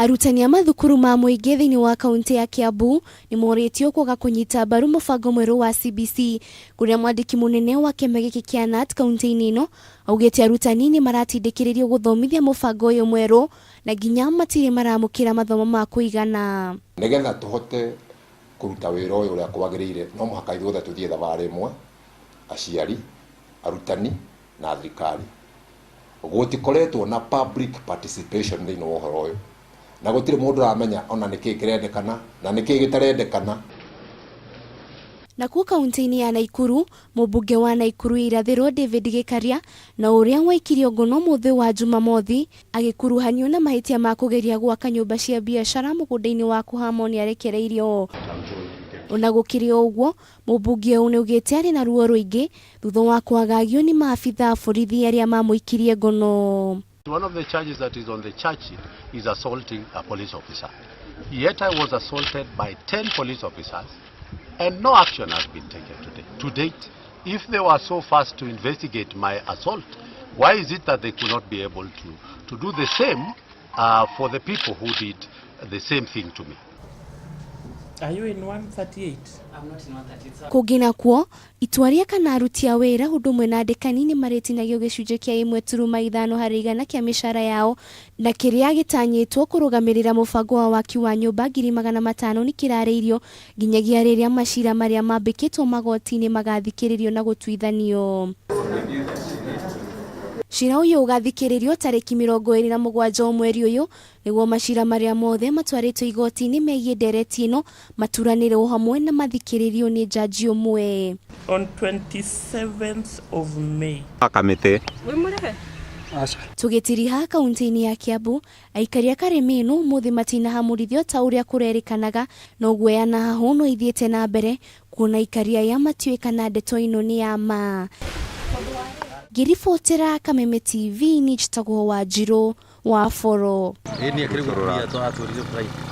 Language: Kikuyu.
Arutani a mathukuru ma mũingĩ thĩinĩ wa kaunti ya Kiambu nĩ morĩtio kwaga kũnyita mbaru mũbango mwerũ wa CBC kũrĩa mwandĩki mũnene wa kĩama gĩkĩ kĩa KNUT kaunti-inĩ ĩno augĩte arutani nĩ maratindĩkĩrĩrio gũthomithia mũbango ũyũ mwerũ na nginya matirĩ maramũkĩra mathomo ma kũigana. Nĩgetha tũhote kũruta wĩra ũyũ ũrĩa kwagĩrĩire, no mũhaka ithuothe tũthiĩ thabarĩ ĩmwe, aciari, arutani na thirikari. Gũtikoretwo na public participation thĩinĩ wa ũhoro ũyũ, na gũtirĩ mũndũ ũramenya ona nĩkĩĩ kĩrendekana na nĩkĩĩ gĩtarendekana. Nakuo kaunti-inĩ ya Naikuru, mũmbunge wa Naikuru ya irathĩro David Gĩkaria na ũrĩa waikirio ngono mũthĩ wa Jumamothi agĩkuruhanio na mahĩtia ma kũgeria gwaka nyũmba cia biacara mũgũnda-inĩ wa Kũhamo nĩarekereirio. Ona gũkĩrĩ o ũguo, mũmbunge ũyũ nĩaugĩte arĩ na ruo rũingĩ thutha wa kwagagio nĩ maabitha a borithi arĩa mamũikirie ngono. One of the charges that is on the charge sheet is assaulting a police officer. Yet I was assaulted by 10 police officers and no action has been taken today. To date, if they were so fast to investigate my assault, why is it that they could not be able to do the same for the people who did the same thing to me? Are you in 138? I'm not in 138. So Kũngĩ nakuo, itua rĩa kana aruti a wĩra ũndũ ũmwe na andĩkani nĩ marĩtinagio gĩcunjĩ kĩa 1.5 harĩ igana kĩa mĩcara yao na kĩrĩa gĩtanyĩtwo kũrũgamĩrĩra mũbango wa waki wa nyũmba 500,000 nĩ kĩrarĩirio nginyagia rĩrĩa macira marĩa mambĩkĩtwo magoti-inĩ magathikĩrĩrio na gũtuithanio. Cira ũyũ ũgathikĩrĩrio tarĩki 27 o mweri ũyũ nĩguo macira marĩa mothe matwarĩtwo igoti-inĩ megiĩ ndereti ĩno maturanĩrwo hamwe na mathikĩrĩrio nĩ njanji ũmwe. On 27th of May. Kamĩtĩ. Tũgĩtiriha kaunti-inĩ ya Kiambu, aikari a Karĩmĩnũ ũmũthĩ matinahamũrithio ta ũrĩa kũrerĩkanaga no guoya na hahũ no ithiĩte na mbere kuona aikari aya matiũĩ kana ndeto ĩno nĩ ya ma. Ngĩribotera Kameme TV niĩ njĩtagwo Wanjirũ wa Boro. Ĩĩ niĩ akĩrĩ guo tũratũrire prime.